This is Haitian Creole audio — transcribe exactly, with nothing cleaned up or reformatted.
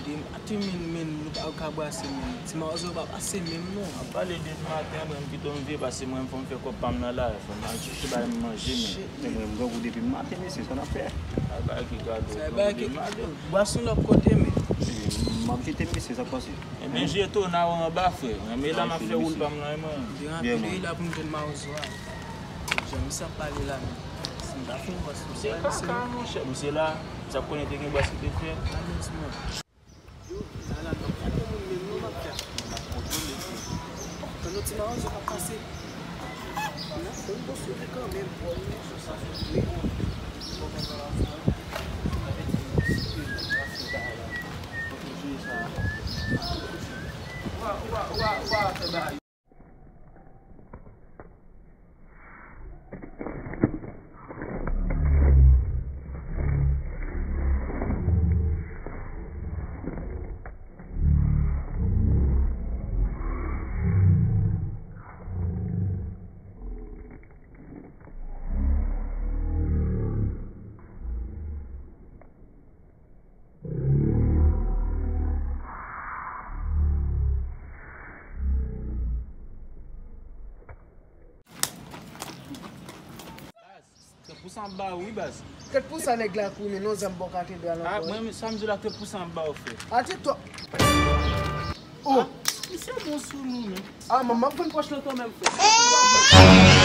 Maten, men, men, nou pa ka brase, men. Ti Mawozo pa pase menm, non. Ap pale depi maten an, mwen, m kite w m veye, paske mwen, fò m fè kòb pa m nan la, fò m al chèche bagay m manje, men. Shit, men. Mwen, m grangou depi maten, mesye, sa n ap fè. Ay, bagay ki gado, sa bagay ki depi maten. Bwason lòt kote, men. M ap jete, mesye, sa k pase. Ebyen, jete w nan anba, frè. Men la, m ap fè woul pa m nan, mwen. Depi la pou m jwenn Mawozo a. Jan misye ap pale la, men. Si m ta fè yon bòs, misye kaka, monchè. Misye la, misye ap konnen te gen bòs ki te fè. Yo, sa la, m ap fè moun menm non, m ap fè. Kan nou ti Mawozo pa pase. N ap fè yon bòs yo kanmenm. Wa, wa, wa, wa, fè bagay. Baz, trant pou san ap ba ou, wi, baz. Trant pou san nèg la kouri, men non, zam bò katedral ankò. Ah, mwen, sa m di w la, trant pou san ap ba ou, frè. Ati twò. Oh! Ah, misye bon sou nou, men. Ah, manman, m ap vann pòch lan kanmenm, frè.